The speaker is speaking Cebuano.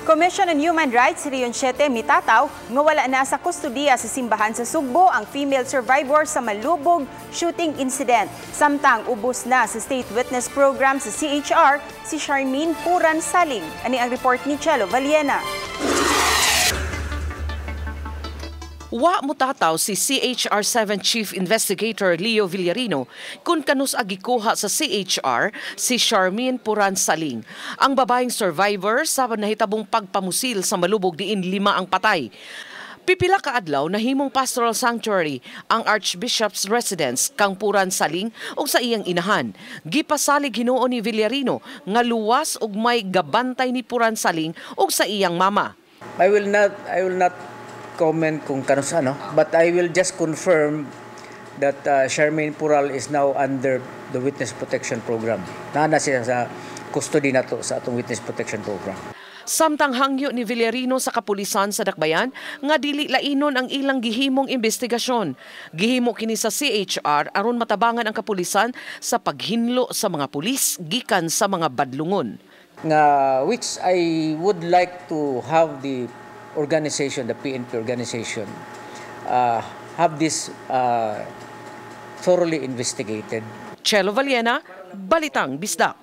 Commission on Human Rights Region 7 mitataw nga wala na sa kustudiya sa simbahan sa Sugbo ang female survivor sa Malubog shooting incident. Samtang ubos na sa State Witness Program sa CHR si Charmaine Puran Saling. Ani ang report ni Chelo Valiena. Wa mutataw si CHR7 Chief Investigator Leo Villarino kung kanus agikuha sa CHR si Charmaine Puran Saling. Ang babaeng survivor sa nahitabong pagpamusil sa Malubog diin lima ang patay. Pipila ka adlaw nahimong pastoral sanctuary ang Archbishop's residence kang Puran Saling ug sa iyang inahan. Gipasalig hinuon ni Villarino nga luwas ug may gabantay ni Puran Saling ug sa iyang mama. I will not comment kung kanus ano, but I will just confirm that Charmaine Pural is now under the Witness Protection Program. Naa na siya sa custody nato sa atong Witness Protection Program. Samtang hangyo ni Villarino sa kapulisan sa Dakbayan nga dili lainon ang ilang gihimong investigasyon. Gihimo kini sa CHR aron matabangan ang kapulisan sa paghinlo sa mga pulis gikan sa mga badlungon. Nga which I would like to have the organization, the PNP organization, have this thoroughly investigated. Chelo Valiena, Balitang Bisdak.